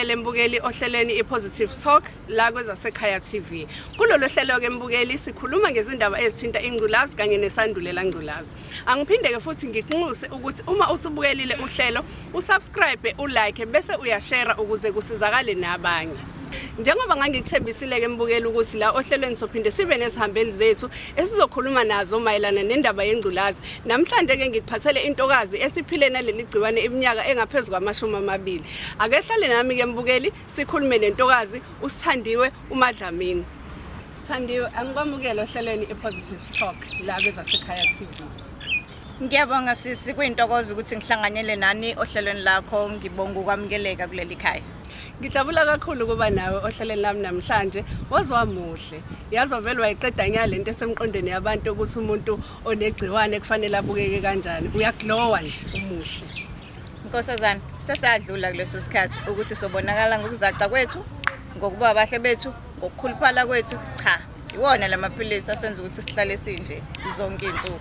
Angikwamukele mbukeli ohlelweni iPositive Talk la kwezasekhaya TV. Kulolu hlelo ke mbukeli sikhuluma ngezindaba ezithinta ingculazi kanye nesandulela ngculazi. Angiphinde ke futhi ngikunxuse ukuthi uma usubukelile uhlelo usubscribe, ulike bese uyashare ukuze kusizakale nabanye. Njengoba ngangikuthembisile ke mbukeli ukuthi la ohlelweni sophinde sibe nezihambeli zethu esizokhuluma nazo mayelana nendaba yengculazi. Namhlanje ke ngikuphathele intokazi esiphile naleli gciwane iminyaka engaphezu kwamashumi 20. Ake hlale nami ke mbukeli sikhulume nentokazi uSithandiwe uMadlamini. Sithandiwe, angikwamukele ohlelweni iPositive Talk la kwezasekhaya TV. Ngiyabonga sisi, kuyintokozo ukuthi ngihlanganyele nani ohlelweni lakho. Ngibonga ukwamukeleka kuleli khaya. Ngijabula kakhulu ukuba nawe ohlelweni lami namhlanje. Waze wamuhle. Yazi vele wayiqeda nya lento esemqondweni yabantu ukuthi umuntu onegciwane kufanele abukeke kanjani. Uyaglowa nje, umuhle. Nkosazana, sesadlula kuleso sikhathi ukuthi sobonakala ngokuzaca kwethu, ngokuba abahle bethu, ngokukhuluphala kwethu. Cha, iwona lamaphilisi asenza ukuthi sihlale sinje zonke izinsuku.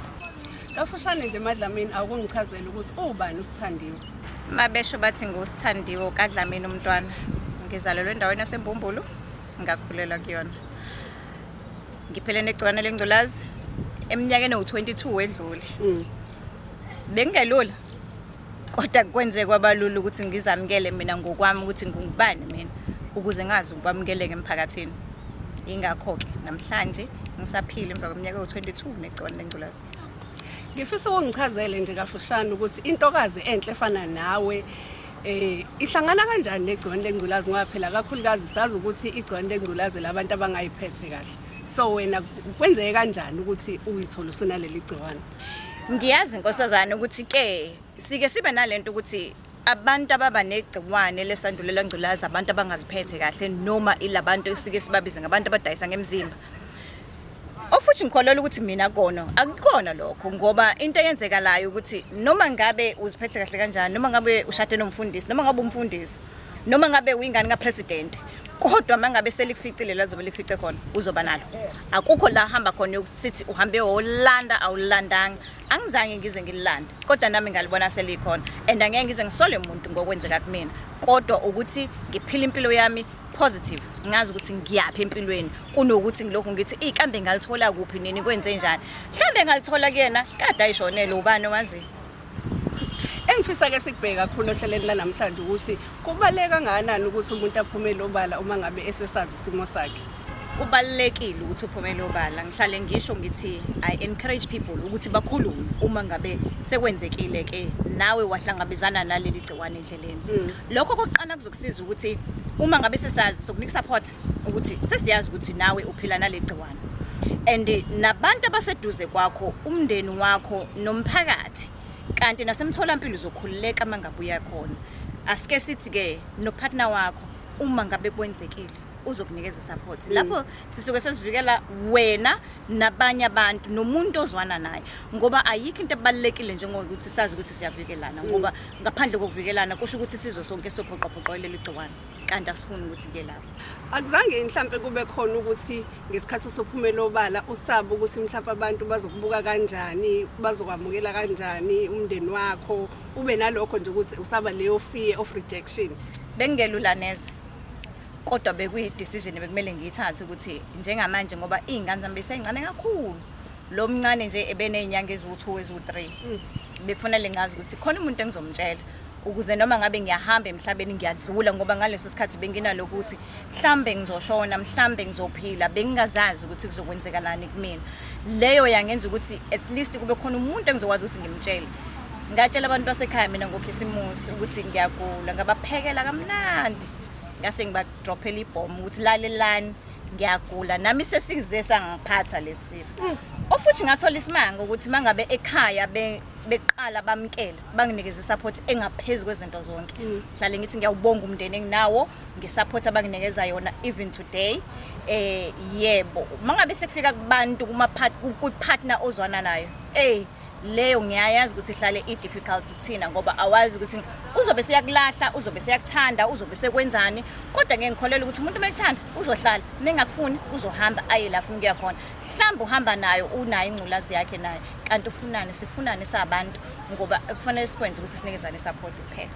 Kafushane nje Madlamini, awukungichazela ukuthi ubani uSithandiwe? Mabesho bathi nguSithandiwe kaDlamini umntwana. Ngizalelwe endaweni yaseMbumbulu, ngakhulelwa kuyona. Ngiphele negciwane lengculazi eminyakeni ewu-22 wedlule. Bekungelula, kodwa kwenze kwabalula ukuthi ngizamukele mina ngokwami ukuthi ngingubani mina, ukuze ngazi ukwamukeleka emphakathini. Ingakho-ke namhlanje ngisaphila emva kweminyaka ewu-22 negciwane lengculazi. Ngifisa ukungichazele nje kafushane ukuthi intokazi enhle efana nawe ihlangana kanjani negciwane lengculazi, ngoba phela kakhulukazi sazi ukuthi igciwane lengculazi labantu abangayiphethe kahle. So wena kwenzeke kanjani ukuthi uyithole usunaleli gciwane? Ngiyazi nkosazana ukuthi ke sike sibe nalento ukuthi abantu ababa negciwane lesandulela ngculazi abantu abangaziphethe kahle, noma ilabantu esike sibabize ngabantu abadayisa ngemizimba. Ofuthi ngikholelwa ukuthi mina kona akukona lokho, ngoba into eyenzekalayo ukuthi noma ngabe uziphethe kahle kanjani, noma ngabe ushade nomfundisi, noma ngabe umfundisi, noma ngabe uyingane kapresident, kodwa mangabe selikuficile la zobe likufice khona, uzoba nalo. Akukho la hamba khona yokusithi uhambe wolanda, awulandanga. Angizange ngize ngililande, kodwa nami ngalibona selikhona, and angeke ngize ngisole umuntu ngokwenzeka kumina, kodwa ukuthi ngiphila impilo yami positive, ngazi ukuthi ngiyaphi empilweni, kunokuthi ngilokhu ngithi ikambe ngalithola kuphi, nini, kwenze njani. Mhlambe ngalithola kuyena kade ayishonele, ubani owaziyo? Engifisa ke sikubheke kakhulu ohlelweni lanamhlanje ukuthi kubaluleke kangakanani ukuthi umuntu aphumele obala uma ngabe esesazi isimo sakhe. Kubalulekile ukuthi uphumele obala. Ngihlale ngisho ngithi I encourage people ukuthi bakhulume uma ngabe sekwenzekile ke nawe wahlangabezana naleli gciwane endleleni. Lokho kokuqala kuzokusiza ukuthi uma ngabe sesazi sokunika support ukuthi sesiyazi ukuthi nawe uphila naleli gciwane, and nabantu abaseduze kwakho, umndeni wakho nomphakathi, kanti nasemtholampilo uzokhululeka uma ngabe uya khona. Asike sithi ke nopartner wakho, uma ngabe kwenzekile uzokunikeza support. Lapho sisuke sesivikela wena nabanye abantu nomuntu ozwana naye, ngoba ayikho into ebalulekile njengokuthi sazi ukuthi siyavikelana, ngoba ngaphandle kokuvikelana kusho ukuthi sizwe sonke sophoqaphoqelela igciwane, kanti asifuni ukuthi kuye lapho. Akuzange mhlambe kube khona ukuthi ngesikhathi usuphumela obala usaba ukuthi mhlawumbe abantu bazokubuka kanjani, bazokwamukela kanjani, umndeni wakho, ube nalokho nje ukuthi usaba leyo fear of rejection? Bengelula neze, kodwa bekuyi-decision bekumele ngiyithathe ukuthi njengamanje, ngoba iy'ngane zami beseyincane kakhulu, lo mncane nje ebeney'nyanga eziwu-2, eziwu-3, bekufanele ngazi ukuthi khona umuntu engizomtshela ukuze noma ngabe ngiyahamba emhlabeni ngiyadlula, ngoba ngaleso sikhathi benginalokhu ukuthi mhlambe ngizoshona, mhlambe ngizophila, bengingazazi ukuthi kuzokwenzekalani kumina. Leyo yangenza ukuthi at least kube khona umuntu engizokwazi ukuthi ngimtshele. Ngatshela abantu basekhaya mina ngokhisimusi ukuthi ngiyagula, ngabaphekela kamnandi, ngase ngibadrophela ibhomu ukuthi lalelani, ngiyagula nami, sesize sangiphatha lesi sifo. Ofuthi ngathola isimanga ukuthi mangabe ekhaya beqala bamkela, banginikeza isupport engaphezu kwezinto zonke. Hlale ngithi ngiyawubonga umndeni enginawo ngesupport abanginikeza yona even today. Yebo, mangabe sekufika kubantu kuma part ku partner ozwana nayo, leyo ngiyayazi ukuthi ihlale i-difficult kuthina, ngoba awazi ukuthi uzobe seyakulahla, uzobe seyakuthanda, uzobe sekwenzani. Kodwa ngeke ngikholelwe ukuthi umuntu uma ekuthanda uzohlala, mengakufuni uzohamba aye la afuna ukuya khona. Mhlawumbe uhamba nayo, unayo ingculazi yakhe naye, kanti ufunani? Sifunani sabantu? Ngoba kufanele sikwenze ukuthi sinikezane support kuphela.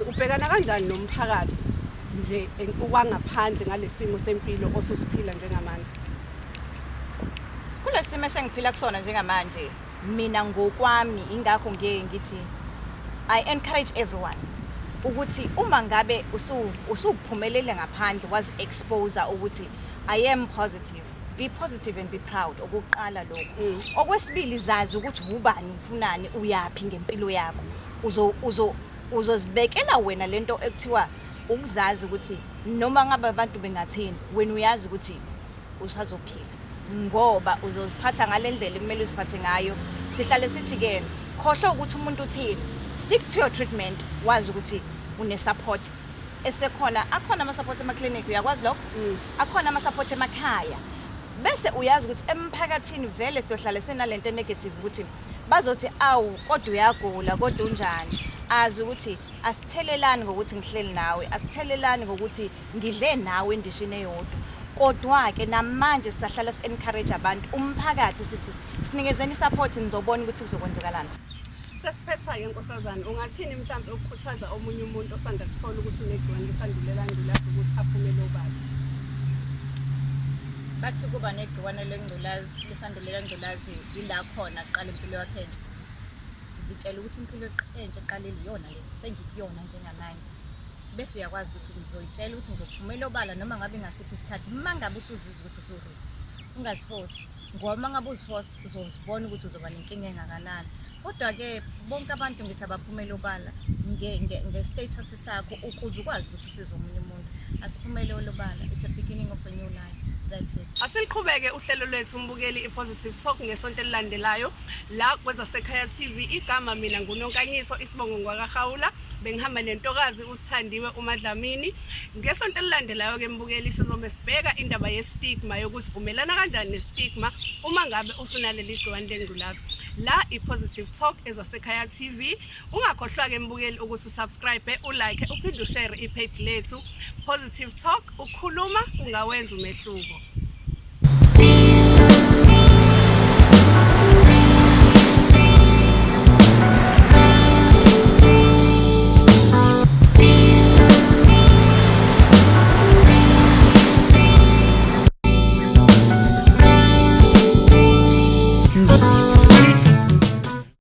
Ubhekana kanjani nomphakathi? Nje okwangaphandle ngalesimo sempilo osusiphila njengamanje. Kulesimo esengiphila kusona njengamanje, mina ngokwami, ingakho ngiye ngithi I encourage everyone ukuthi uma ngabe usuphumelele ngaphandle, wazi expose ukuthi I am positive, be positive and be proud. Okokuqala lokho. Okwesibili, zazi ukuthi ubani, ufunani, uyaphi ngempilo yakho. Uzozibekela wena lento ekuthiwa ukuzazi ukuthi noma ngabe abantu bengathini, wena uyazi ukuthi usazophila, ngoba uzoziphatha ngale ndlela ekumele uziphathe ngayo. Sihlale sithi-ke, khohlwa ukuthi umuntu uthini, stick to your treatment, wazi ukuthi une-support esekhona. Akhona ama-support emaklinikhi, uyakwazi lokho, akhona ama-support emakhaya. Bese uyazi ukuthi emphakathini vele siyohlale sinalento negative ukuthi bazothi, "Awu, kodwa uyagula, kodwa unjani?" Azi ukuthi asithelelani ngokuthi ngihleli nawe, asithelelani ngokuthi ngidle nawe endishini eyodwa. Kodwa-ke namanje sisahlala si-encourage abantu, umphakathi, sithi sinikezeni i-support, nizobona ukuthi kuzokwenzekalani. Sesiphetha-ke, nkosazane, ungathini mhlawumbe ukukhuthaza omunye umuntu osanda kuthola ukuthi unegciwane lesandulela ngculazi ukuthi aphumele obala? Bathi kuba negciwane lengculazi, lesandulela ngculazi, ila khona kuqala impilo yakho entsha. Zitshela ukuthi impilo entsha eqalile iyona le sengikuyona njengamanje, bese uyakwazi ukuthi ngizoyitshela ukuthi ngizophumela obala noma ngabe ngasiphi isikhathi. Uma ngabe usuzizwa ukuthi usu-ready, ungazifosi, ngoba uma ngabe uzifosa uzozibona ukuthi uzoba nenkinga engakanani. Kodwa-ke bonke abantu ngithi abaphumele obala nge-status sakho ukuze ukwazi ukuthi usize omunye umuntu. Asiphumele olobala, it's a beginning of a new life, that's it. Asiliqhubeke uhlelo lwethu, umbukeli, i-Positive Talk, ngesonto elilandelayo la kwezasekhaya TV. Igama mina nguNonkanyiso, isibongo ngwakaHawula. Bengihamba nentokazi uSithandiwe uMadlamini. Ngesonto elilandelayo-ke, mbukeli, sizobe sibheka indaba ye-stigma, yokuthi umelana kanjani ne-stigma uma ngabe usunaleli gciwane lengculazi. La i-Positive Talk, ezasekhaya TV. Ungakhohlwa-ke, mbukeli, ukuthi usubscribe, ulike, uphinde ushare ipage lethu. Positive Talk, ukukhuluma kungawenza umehluko.